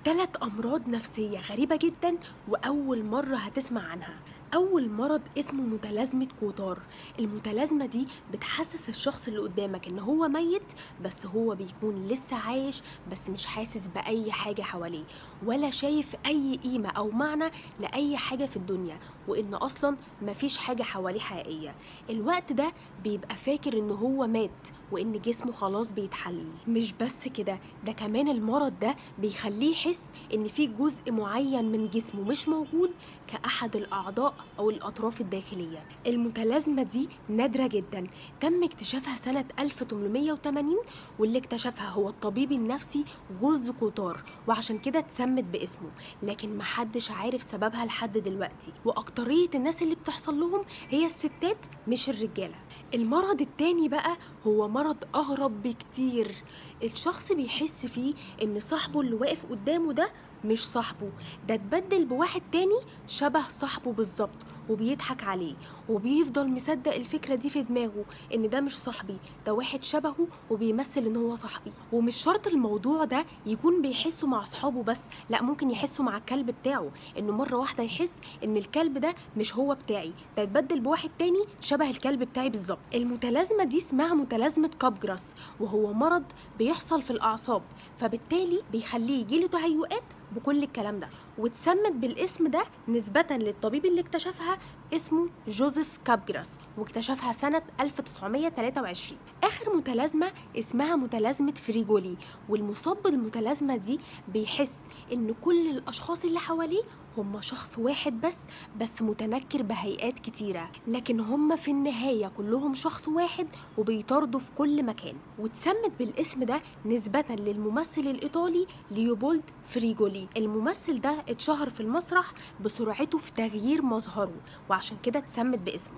3 أمراض نفسية غريبة جدا وأول مرة هتسمع عنها. أول مرض اسمه متلازمة كوتار. المتلازمة دي بتحسس الشخص اللي قدامك إن هو ميت، بس هو بيكون لسه عايش، بس مش حاسس بأي حاجة حواليه ولا شايف أي قيمة أو معنى لأي حاجة في الدنيا، وإن أصلا مفيش حاجة حواليه حقيقية. الوقت ده بيبقى فاكر إن هو مات وإن جسمه خلاص بيتحلل. مش بس كده، ده كمان المرض ده بيخليه يحس إن في جزء معين من جسمه مش موجود كأحد الأعضاء أو الأطراف الداخلية. المتلازمة دي نادرة جدا، تم اكتشافها سنة 1880، واللي اكتشفها هو الطبيب النفسي جولز كوتار، وعشان كده اتسمت باسمه، لكن محدش عارف سببها لحد دلوقتي، وأكترية الناس اللي بتحصل لهم هي الستات مش الرجالة. المرض التاني بقى هو مرض أغرب بكتير. الشخص بيحس فيه إن صاحبه اللي واقف قدامه ده مش صاحبه، ده اتبدل بواحد تاني شبه صاحبه بالظبط وبيضحك عليه، وبيفضل مصدق الفكرة دي في دماغه ان ده مش صاحبي، ده واحد شبهه وبيمثل ان هو صاحبي. ومش شرط الموضوع ده يكون بيحسه مع اصحابه بس، لا، ممكن يحسه مع الكلب بتاعه، انه مرة واحدة يحس ان الكلب ده مش هو بتاعي، ده اتبدل بواحد تاني شبه الكلب بتاعي بالظبط. المتلازمة دي اسمها متلازمة كابجراس، وهو مرض بيحصل في الأعصاب، فبالتالي بيخليه يجيله تهيؤات بكل الكلام ده، واتسمت بالاسم ده نسبة للطبيب اللي اكتشفها اسمه جوزيف كابجراس، واكتشفها سنة 1923. آخر متلازمة اسمها متلازمة فريجولي، والمصاب بالمتلازمة دي بيحس إن كل الأشخاص اللي حواليه هم شخص واحد بس متنكر بهيئات كتيرة، لكن هم في النهاية كلهم شخص واحد وبيطاردوا في كل مكان. واتسمت بالاسم ده نسبة للممثل الإيطالي ليوبولد فريجولي. الممثل ده اتشهر في المسرح بسرعته في تغيير مظهره، وعشان كده اتسمت باسمه.